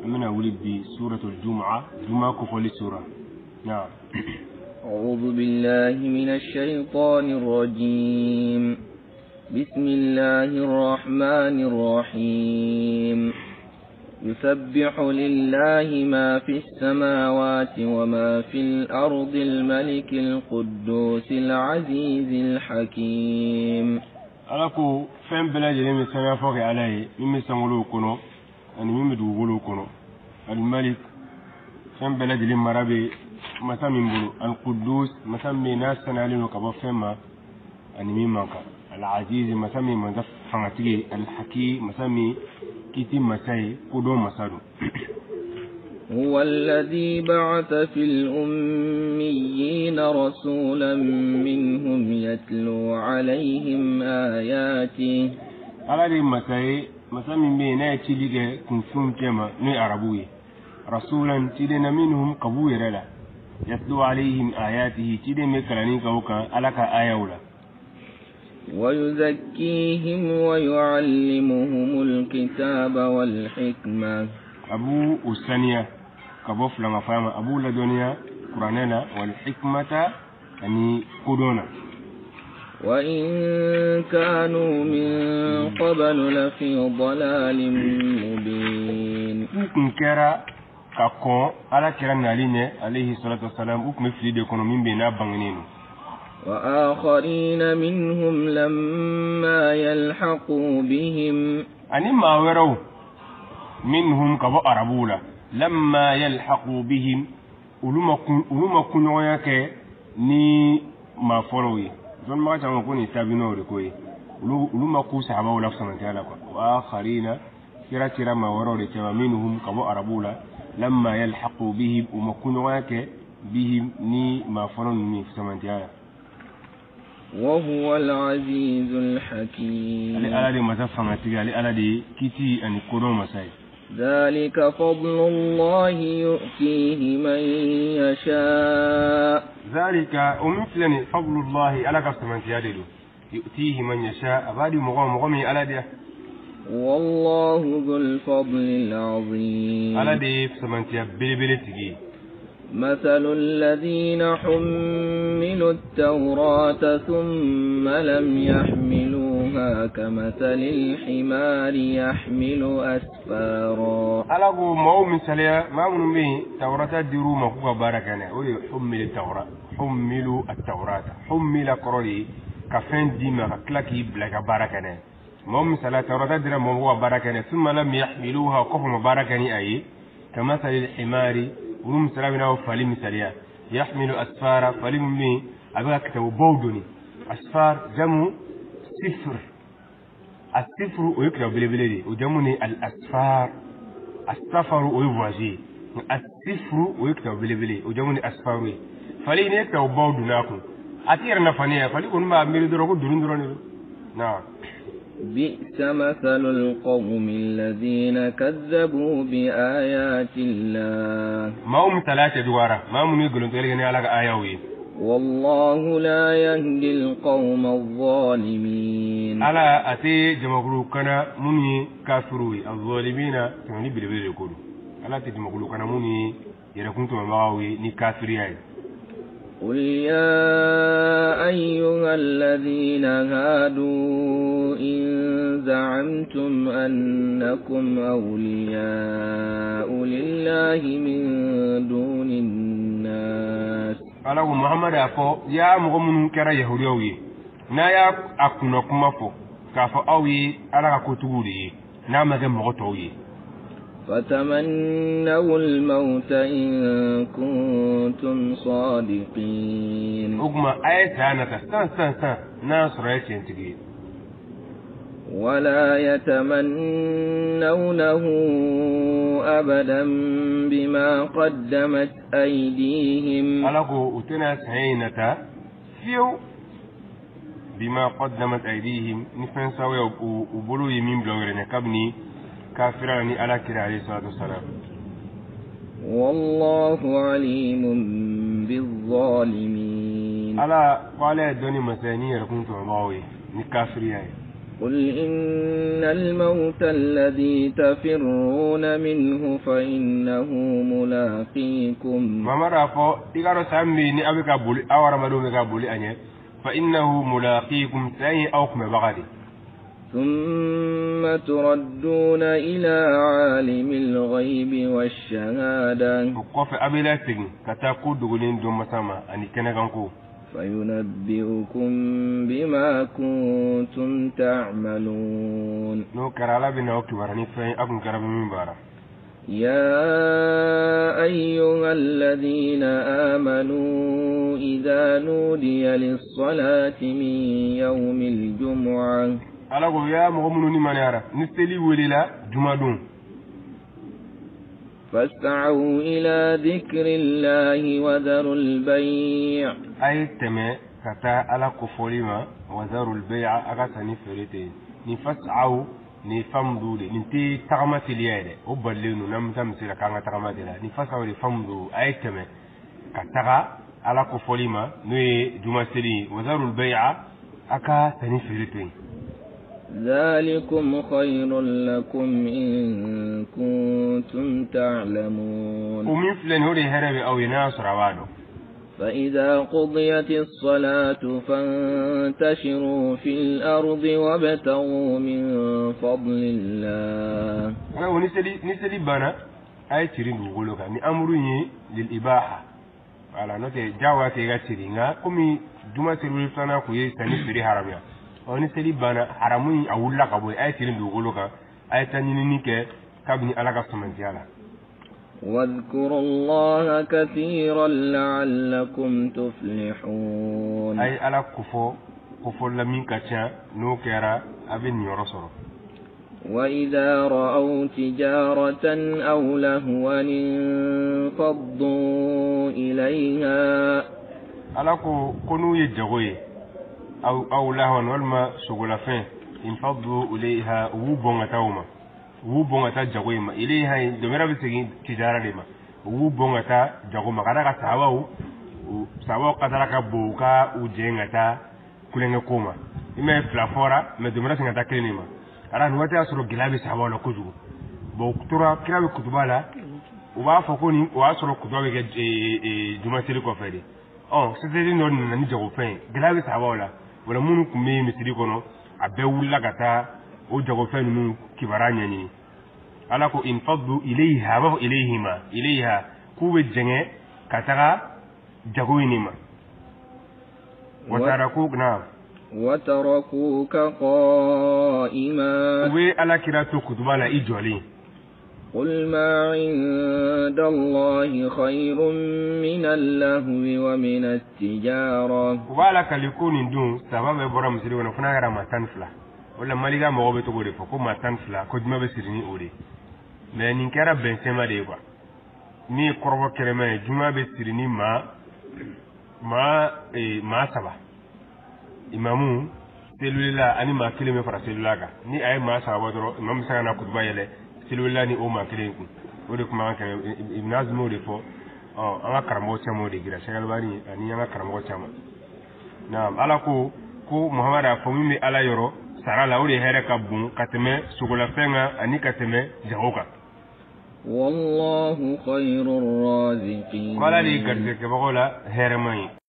An bɛna wuli bi suratul jumu'a, juma kofɔli sura. Naam. أعوذ بالله من الشيطان الرجيم. بسم الله الرحمن الرحيم. يسبح لله ما في السماوات وما في الأرض الملك القدوس العزيز الحكيم. Ala ko fɛn bɛɛ lajɛlen bɛ sanga fɔ kɛ Ala ye, min bɛ sankolow kɔnɔ ani min bɛ dugukolow kɔnɔ. Al-Malik, fɛn bɛɛ lajɛlen mara bɛ masa min bolo. Al-Quddus, masa min n'a saniyalen don ka bɔ fɛn ma ani min man kan. Al-Aziz, masa min masa fangatigi ye. Al-Hakim, masa min kiti masa ye, kodɔn masa don. هو الذي بعث في الأميين رسولا منهم يتلو عليهم آياته. Ala de ye masa ye, masa min bɛ yen n'a ye cili kɛ kunfinw cɛma, n'o ye arabuw ye. Rasulan, ciden na, minhum, ka b'u yɛrɛ la. Yatlu alayhim ayatihi, ciden bɛ kalanni kɛ u kan Ala ka ayaw la. ويزكيهم ويعلمهم الكتاب والحكمة. A b'u u saniya ka bɔ filankafoya ma, a b'u ladɔnniya kuranɛ la, wal hikmata, ani kodɔn na. وإن كانوا من قبل لفي ضلال مبين. U kun kɛra ka kɔn Ala kira nali ɲɛ, alayhi salatu wasalam, u kun bɛ fili de kɔnɔ min bɛ yen n'a bangenen don. وآخرين منهم لما يلحقوا بهم. Ani maa wɛrɛw, minhum, ka bɔ arabuw la, lamma yalhaqu bihim, olu ma kunɲɔgɔnya kɛ ni maa fɔlɔw ye. Dɔnnibaga caman ko nin tabinaw de ko ye, olu ma k'u sahabaw la fisamantiya la quoi. Wa akharina, kira cira maa wɛrɛw de cɛma, minhum, ka bɔ arabuw la, lamma yalhaqu bihim, u ma kunɲɔgɔnya kɛ bihim, ni maa fɔlɔ ninnu ye fisamantiya la. وهو العزيز الحكيم. Ale Ala de masa fangatigi, ale Ala de ye kiti ani kodɔn masa ye. ذلك فضل الله يؤتيه من يشاء. ذلك, o min filɛ nin, fadlullahi, Ala ka fisamantiya de don. Yu'tihi man yasha, a b'a di mɔgɔ min Ala diya. والله ذو الفضل العظيم. Ala de ye fisamantiya belebele tigi ye. مثل الذين حملوا التوراة ثم لم يحملوها كمثل الحمار يحمل أسفارا. Ala ko maaw misaliya, maa minnu bɛ yen tawurata dir'u ma k'u ka baara kɛ n'a ye, o de ye hummili tawura, hummilu at-tawrata. Hummila kɔrɔ de ye ka fɛn d'i ma ka tila k'i bila i ka baara kɛ n'a ye. Maaw misaliya, tawurata dira mɔgɔ k'u ka baara kɛ n'a ye, summa lam yahmiluha, kɔfɛ ma baara kɛ ni a ye, kamasali himari, olu misaliya bɛ n'a fɔ fali misaliya, yahmilu asfara, fali min bɛ yen a bɛ ka kitabubaw doni. Asfar jamu sifr, asifru o ye kitabu belebele de ye, o jamu ni al asfar. Asafaru o ye voyage ye, asifru o ye kitabu belebele ye, o jamu ni asfaru ye. Fali ni ye kitabubaw donna a kun, a ti yɛrɛ nafa ne ye, fali kɔni b'a miiri dɔrɔn ko doni dɔrɔn de don na. بئس مثل القوم الذين كذبوا بآيات الله. Maaw misaliya cɛ juguyara, maa minnu ye nkalontigɛli kɛ ni Ala ka ayaw ye. والله لا يهدي القوم الظالمين. Ala a tɛ jamakulu kana minnu ye kafiriw ye, azolimina, tɛmɛni belebele de ko don. Ala tɛ jamakulu kana minnu ye yɛrɛkun tɔmɔbagaw ye ni kafiriya ye. قل يا أيها الذين هادوا إن زعمتم أنكم أولياء لله من دون الناس. Ala ko Muhamadu a fɔ yaa mɔgɔ minnu kɛra yahudiyaw ye, n'a y'a a kunna kuma fɔ k'a fɔ aw ye Ala ka kotigiw de ye n'a ma kɛ mɔgɔ tɔw ye. فتمنوا الموت إن كنتم صادقين. O tuma a ye saya nata san san san n'a sɔrɔ a ye tiɲɛtigi ye. ولا يتمنونه أبدا بما قدمت أيديهم. Ala ko u tɛna saya in nata fiyewu, bima qaddamat aydihim, ni fɛn sababu ye u bolo ye min bila u yɛrɛ ɲɛ kabini kafira ni Ala kira alayhi salatu wasalam. والله عليم بالظالمين. Ala ko ala ye dɔnni masa ye ni yɛrɛkun tɔmɔbagaw ye ni kafiriya ye. قل إن الموت الذي تفرون منه فإنه ملاقيكم. Mamadu a fɔ i k'a dɔn saya min bɛ yen ni aw bɛ ka boli, aw hadamadenw bɛ ka boli a ɲɛ, فإنه ملاقيكم, saya ye aw kunbɛbaga de. ثم تردون إلى عالم الغيب والشهادة O kɔfɛ a bɛ lasegin ka taa ko dogolen dɔn masa ma ani kɛnɛkanko. فينبئكم بما كنتم تعملون. N'o kɛra, Ala bɛ na aw kibaruya ni fɛn ye aw kun kɛra bɛ min baara. يا أيها الذين آمنوا إذا نودي للصلاة من يوم الجمعة Ala ko ya mɔgɔ minnu ni maniyara, ni seli welela jumadon, فاسعوا إلى ذكر الله وذروا البيع. A ye tɛmɛ ka taa Ala kofɔli ma, وذروا البيع, a ka sanni feere ten. Nin فاسعوا nin فامضوا de, nin tɛ tagama teliya ye dɛ, o balilen don n'an bɛ taa misiri la k'an ka tagama teliya. Nin فاسعوا de فامضوا, a ye tɛmɛ ka taga Ala kofɔli ma, n'o ye juma seli ye, وذروا البيع, a ka sanni feere to yen. ذلكم خير لكم إن كنتم تعلمون. O min filɛ nin ye, o de hɛrɛ bɛ aw ye n'a y'a sɔrɔ a b'a dɔn. فإذا قضيت الصلاة فانتشروا في الأرض وابتغوا من فضل الله. Ala ko ni seli banna, a ye ciri dugukolo kan. Ni amuru in ye للإباحة, wala n'o tɛ diyagoya tɛ i ka ciri, nka komi juma seli filanan kun ye sanni feere haramuya, ɔ ni seli banna, haramu in a wulila ka bɔ yen, a ye ciri dugukolo kan, a ye taa ɲinini kɛ kabini Ala ka sɔmɛntiya la. واذكروا الله كثيرا لعلكم تفلحون. A ye Ala kofɔ kofɔla min ka ca, n'o kɛra a bɛ niyɔrɔ sɔrɔ. وإذا رأوا تجارة أو لهوا انفضوا إليها. Ala ko n'u ye jago ye أو لهوا walima sogolafɛn, انفضوا إليها, u b'u bɔn ka taa o ma, u b'u bɔn ka taa jago in ma. إليها in domɛrɛ bɛ segin تجارة de ma, u b'u bɔn ka taa jago ma, ka d'a kan sahabaw kasara ka bon u ka u jɛn ka taa kulonkɛ ko ma. I m'a ye, fila fɔra mɛ domɛrɛ segin ka taa kelen de ma. Ka d'a nin waati y'a sɔrɔ gɛlɛya bɛ sahabaw la kojugu. Bon, u tora kira bɛ kutuba la, u b'a fɔ ko nin o y'a sɔrɔ kutuba bɛ kɛ juma seli kɔfɛ de. Ɔ société dɔ nana ni jagofɛn ye, gɛlɛya bɛ sahabaw la. Wala minnu tun bɛ misiri kɔnɔ, a bɛɛ wulila ka taa o jagofɛn ninnu kibaruya ɲɛɲini. Ala ko انفضوا إليها, a b'a fɔ إليهما, إليها, k'u bɛ jɛngɛ ka taga jago in de ma. وتركوك na وتركوك قائما. U bɛ Ala kira to kutuba la i jɔlen. قل ما عند الله خير من اللهو ومن التجارة. U b'a la kali ko nin dun saba bɛɛ bɔra misiri kɔnɔ fo n'a kɛra maa 12. O la Malika mɔgɔw bɛ to k'o de fɔ ko maa 12 ko juma bɛ siri ni o de. Mɛ nin kɛra bɛnsɛma de ye quoi. Min ye kɔrɔbɔ kɛnɛma ye, juma bɛ siri ni maa saba, imamu, seliwlela ani maa kelen bɛ fara seliwlela kan. Ni a ye maa saba bɔ dɔrɔn, imamu bɛ se ka na kutuba yɛlɛ seliwlela ni o maa kelen kun. O de kuma kan kɛmɛ Ibn Azmi o de fɔ. Ɔ an ka karamɔgɔ caman o de gira Cheikh Albani ani an ka karamɔgɔ caman. Naam, Ala ko Muhamadu a fɔ min bɛ Ala yɔrɔ sara la, o de hɛrɛ ka bon ka tɛmɛ sogolafɛn kan ani ka tɛmɛ jago kan. والله خير الرازقين. Ko Ala de ye garijɛgɛbagaw la hɛrɛma ye.